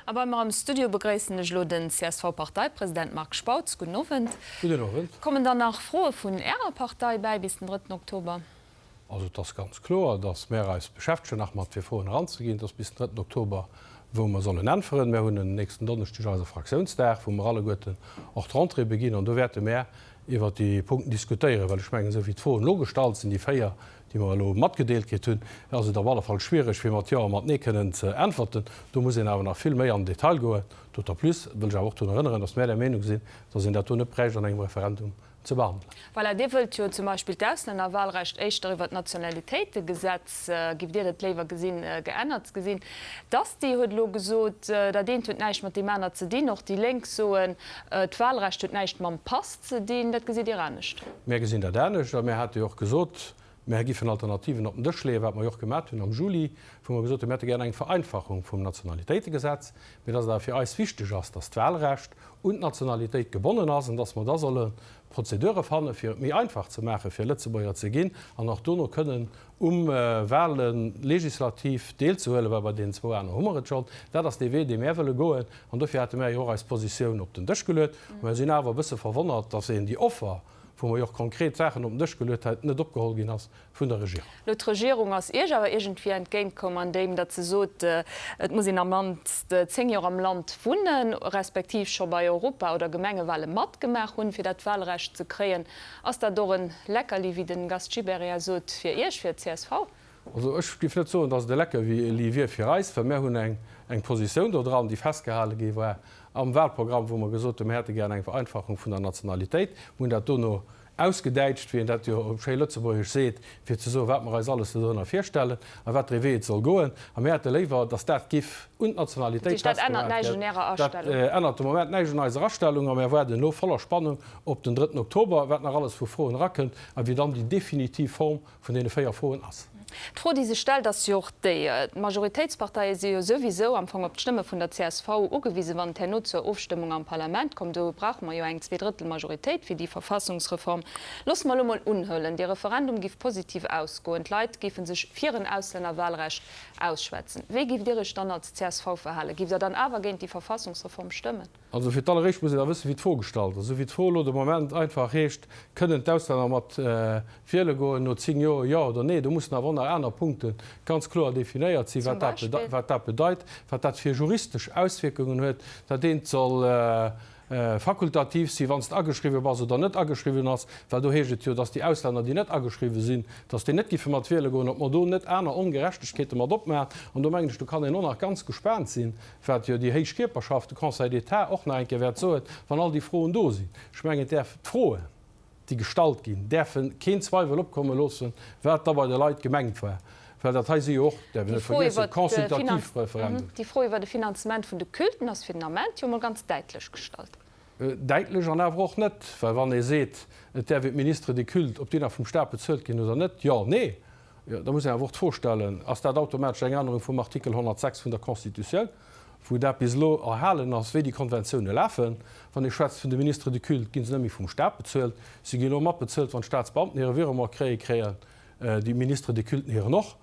A bei mer am Studio begréissen ech elo den CSV-Parteipresident Marc Spautz. Gudden Owend. Gudden Owend. Kommen dann nach Froe vun Ärer Partei bäi bis den drëtten Oktober? Also et ass ganz kloer, datt mär eis beschäftegen nach mat fir Froen eranzeginn. Et ass bis den drëtten Oktober wou mer sollen äntweren. Mär hunn en nächsten Donneschdeg eise Fraktiounsdag, wou mer alleguerten och d'Rentrée beginn an do wäerte mär iwwert déi Punkten diskutéieren, well ech mengen, esou wéi d'Froen elo gestallt sinn, déi 4, déi mer elo matgedeelt kritt hunn, ass et op alle Fall schwierig, fir mat Jo a mat Nee kënnen ze äntwerten. Do muss een awer nach vill méi an den Detail goen. D'autant plus wëll ech awer och drun erënneren, dass mär der Meenung sinn, dass een dat do net bräicht an engem Referendum ze behandelen. Voilà, Dir wëllt jo zum Beispill d'Auslännerwahlrecht éischter iwwer d'Nationalitéitegesetz, giff Dir dat léiwer gesinn, geännert gesinn. D'Asti huet elo gesot, dat eent huet näischt mat deem anert ze dinn. Och déi Lénk soen, d'Wahlrecht huet näischt mam Pass ze dinn. Dat gesitt Dir anescht? Mär gesinn dat anescht a mär hate jo och gesot, mär giffen Alternativen op den Dësch leeën, wat mer jo och gemat hunn am Juli, wou mer gesot hunn, mär hätte gär eng Vereinfachung vum Nationalitéitegesetz, mee dass et awer fir eis wichteg ass, dass d'Wahlrecht un d'Nationalitéit gebonnen ass an dass mer da solle Prozedure fanne fir et méi einfach ze maache fir Lëtzebuerger ze ginn an och dono kënnen um Wahle legislativ deelzehuelen, well bei deenen zwou aner hu mer et schonn. Dat ass dee Wee, dee mär wëlle goen an dofir hate mär jo och eis Positioun op den Dësch geluet. Mä mir sinn awer e bësse verwonnert, dass een déi Offer, wou mer jo och konkret Saachen op den Dësch geluet hätten, net opgeholl ginn ass vun der Regierung. Elo, d'Regierung ass Iech awer iergendwéi entgéintkomm an deem, datt se sot, et muss een am mannst 10 Joer am Land wunnen, respektiv scho bei Europa oder Gemengewahle matgemaach hunn, fir dat Wahlrecht ze kréien. Ass dat och en Leckerli, wéi de Gast Gibéryen sot, fir Iech, fir d'CSV? Also ech géif net soen, datt et e Leckerli wier fir eis, well mär hunn eng Positioun do dran, déi festgehale gi war am Wahlprogramm, wou mer gesot hunn, mir hätte gär eng Vereinfachung vun der Nationalitéit. Mir hunn dat dono ausgedäitscht, wéi een dat jo op schéi Lëtzebuergesch seet, fir ze soen, wat mer eis alles dodrënner virstellen a wat fir ee Wee et soll goen. A mir hätte léiwer, datt dat giff un d'Nationalitéit festgemaach gëtt. Dat ännert de Moment näischt un eiser Astellung a mir waarden elo voller Spannung op den drëtten Oktober, wat nach alles vu Froen erakënnt a wéi dann déi definitiv Form vun deene 4 Froen ass. D'Fro, déi sech stellt, ass jo och déi, D'Majoritéitsparteie si jo souwisou am Fong op d'Stëmme vun der csv ugewisen, wann et herno zur Ofstëmmung am Parlament kommt. Do brauche mer jo eng Zweedrëttelmajoritéit fir déi Verfassungsreform. Loosse mer elo mol unhuelen, dee Referendum giff positiv ausgoen, d'Leit géife sech fir en Auslännerwahlrecht ausschwätzen. Wéi giff Dir Iech dann als csv verhalen? Giff Der dann awer géint déi Verfassungsreform stëmmen? Also fir d'alleréischt muss een da wëssen, wéi d'Fro gestallt ass. Esou wéi d'Fro elo de Moment einfach heescht, Kënnen d'Auslänner mat wiele goen no 10 Joer, jo oder nee? Do mussen awer och nach aner Punkte ganz kloer definéiert sinn, wat dat wat dat bedeit, wat dat fir juristesch Auswierkungen huet. Dat eent soll fakultativ sinn, wann s de ageschriwwen bass oder net ageschriwwen ass, well do heescht et jo, dass déi Auslänner, déi net ageschriwwen sinn, dass déi net giffe mat wiele goen, ob mer do net aner Ongerechtegkeete mat opmaachen. An do mengen ech, do kann een och nach ganz gespaant sinn, wat jo déi héich Kierperschaft, de Conseil d'État, och nach eng Kéier wäert soen, wann all déi Froen do sinn. Ech mengen, et däerf d'Froen, déi gestallt ginn, däerfe keen Zweiwel opkomme loossen, wat da bei de Leit gemengt war, well dat hei si jo och, däerf een net vergiessen, consultativ Referenden. Déi Fro iwwer de Finanzement vun de Culten ass fir den Ament jo emol ganz däitlech gestallt. Däitlech an awer och net, well wann ee seet, et däerf een d'Ministres des cultes, ob déi nach vum Stat bezuelt ginn oder net, jo, nee, jo, da muss een awer och d'Fro stellen, Ass dat automatesch eng Ännerung vum Artikel 106 vun der Constitutioun, wou dat bis elo erhalen ass, wéi déi Konventioune lafen? Wann ee schwätzt vun de Ministres de culte, gi se net méi vum Stat bezuelt, si ginn elo matbezuelt, wann d'Staatsbeamten hire Virement kréien, kréien déi Ministres de culten hiren och.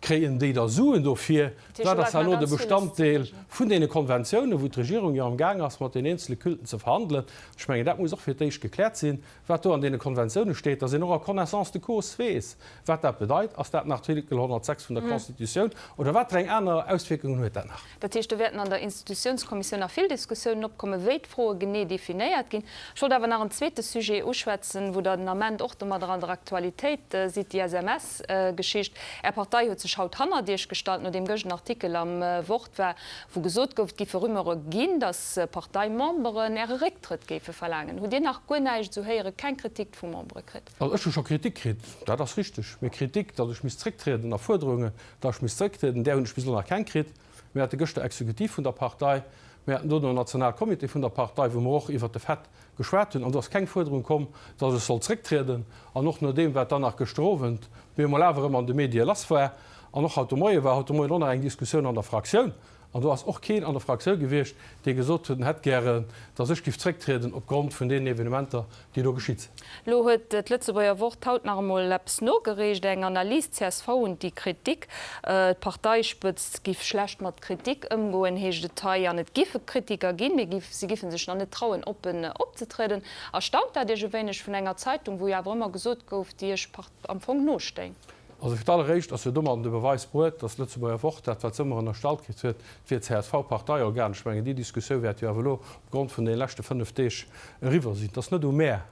Kréien déi da Suen dofir? Dat ass herno de Bestanddeel vun deene Konventiounen, wou d'Regierung jo am Gaang ass, mat den eenzele Culten ze verhandelen. Ech mengen, dat muss och fir d'éischt gekläert sinn, wat do an deene Konventiounen steet, dass een och a connaissance de cause weess, wat dat bedeit. Ass dat den Artikel 106 vun der Constitutioun oder wat fir eng aner Auswierkungen huet dat nach? Dat heescht, do wäerten an der Institutiounskommissioun nach vill Diskussiounen opkommen, wéi d'Froe genee definéiert ginn. Ech wollt awer nach en zweete Sujet uschwätzen, wou Der den Ament och domadder an der Aktualitéit sidd, déi SMS-Geschicht. Är Partei huet sech haut hannert Iech gestallt, nodeem gëscht en Artikel am Wort war, wou gesot gouf, et giffe Rumeure ginn, datt Parteimemberen Äre Récktrëtt géife verlaangen. Hutt Dir nach guer näischt esou héieren, keng Kritik vu Membere kritt? Also ech hu scho Kritik kritt, dat ass richteg, mee Kritik, datt ech misst zrécktrieden a Fuerderungen, datt ech misst zrécktrieden, där hunn ech bis elo nach keng kritt. Mir hate gëschter Exekutiv vun der Partei, mir haten dono en Nationalcomité vun der Partei, wou mer och iwwert de Fait geschwat hunn, an do ass keng Fuerderung komm, datt ech soll zrécktrieden. An och no deem, wat dann nach gëschter Owend bemol awer erëm an de Medie lass war an och haut de Moie war, haut de Moien och nach eng Diskussioun an der Fraktioun. An do ass och keen an der Fraktioun gewiescht, dee gesot huet, en hätt gären, datt ech giff zrécktrieden opgrond vun deenen Evenementer, déi do geschitt sinn. Elo huet d'Lëtzebuerger Wort haut nach emol eppes nogereecht, eng Analys csv un déi Kritik. D'Parteispëtzt giff schlecht mat Kritik ëmgoen, heescht et hei. An et giffe Kritiker ginn, mee si giffe sech nach net trauen, oppen opzetrieden. Erstaunt dat Iech e wéineg vun enger Zeitung, wou jo awer ëmmer gesot gouf, déi Iech am Fong nostéing? Also fir d'alleréischt ass jo domadden de Beweis bruet, datt d'Lëtzebuerger Wort dat, wat se ëmmer ënnerstallt kritt huet, et wier d'CSV-Parteiorgan. Ech mengen, déi Diskussioun wäert jo awer elo opgrond vun deene leschte 5 Deeg eriwwer sinn. Et ass net u mär,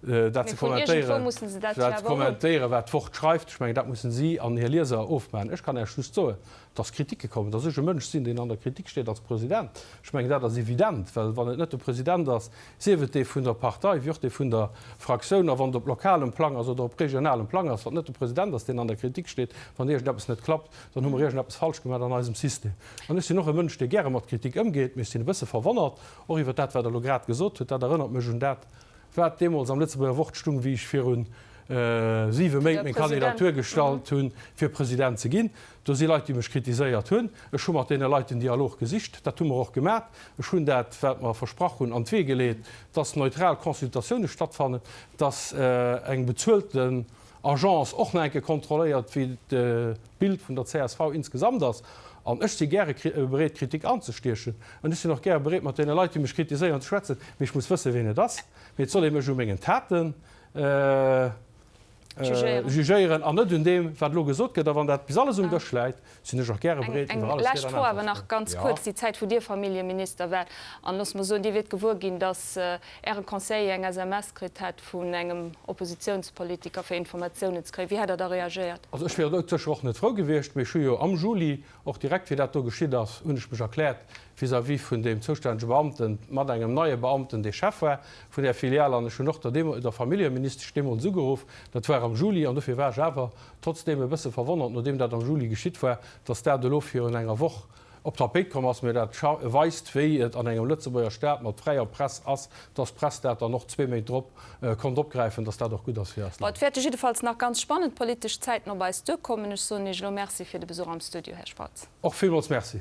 dat ze kommentéieren, dat ze kommentéieren, wat d'Wort schreift. Ech mengen, dat mussen si an hir Lieser ofmaachen. Ech kann Iech just soen, datt Kriticke kommen, datt ech e Mënsch sinn, deen an der Kritik steet als President. Ech mengen, dat ass evident, well wann et net de President ass, sief et dee vun der Partei wéi och dee vun der Fraktioun, a wann et op lokalem Plang ass oder op regionalem Plang ass, wann et net de President ass, deen an der Kritik steet, wann iergendeppes net klappt, dann hu mer iergendeppes falsch gemaach an eisem System. An ech sinn och e Mënsch, dee gäre mat Kritik ëmgeet, mee ech sinn e bësse verwonnert och iwwer dat, wat Der elo grad gesot hutt. Dat erënnert mech un dat, wat deemools am Lëtzebuerger Wort stung, wéi ech viru siwe Méint meng Kandidatur gestallt hunn, fir President ze ginn. Do si Leit, déi mech kritiséiert hunn. Ech hu mat deene Leit den Dialog gesicht. Dat hu mer och gemat. Ech hunn dat, wat mer versprach hunn, an d'Wee geleet, dass neutral Consultatioune stattfannen, dass eng bezuelten Agence och nach eng Kéier kontrolléiert, wéi d'Bild vun der csv insgesamt ass. An ech si gäre bereet, Kritik anzestiechen. An ech sinn och gäre bereet, mat deene Leit, déi mech kritiséieren, ze schwätzen. Mee ech muss wëssen, wien et ass. Mee et soll ee mech u mengen Taten jugéieren an net un deem, wat elo gesot gëtt. A wann dat bis alles um Dësch läit, sinn ech och gäre bereet, iwwer alles Ried an Äntwert ze stoen. Eng lescht Fro awer nach ganz kuerz, déi Zäit, wou Dir Familljeminister waart, an loosse mer soen, Dir wiert gewuer ginn, datt Äre Conseiller eng SMS kritt hätt vun engem Oppositiounspolitiker, fir Informatiounen ze kréien, wéi hätt Der da reagéiert? Also ech wier sécher och net frou gewiescht, mee ech hu jo am Juli Och direkt wéi dat do geschitt ass, hunn ech mech erkläert vis-à-vis vun deem zoustännege Beamten, mat engem neie Beamten, dee Chef war vun där Filiale. An ech hunn och der der Familljeministesch deemools ugeruff, dat war am Juli, an dofir war ech awer trotzdeem e bësse verwonnert, nodeem dat am Juli geschitt war, dass dat elo virun enger Woch op d'Tapéit komm ass. Mä dat weist, wéi et an engem Lëtzebuerger Staat mat fräier Press ass, dass d'Press dat dann och zwee Méint drop konnt opgräifen, dass dat och gutt ass fir eist Bon, Land. et wäerte jiddefalls nach ganz spannend politesch Zäiten op eis duerkommen. Ech soen Iech elo Merci fir de Besuch am Studio, Här Spautz. Och villmools Merci.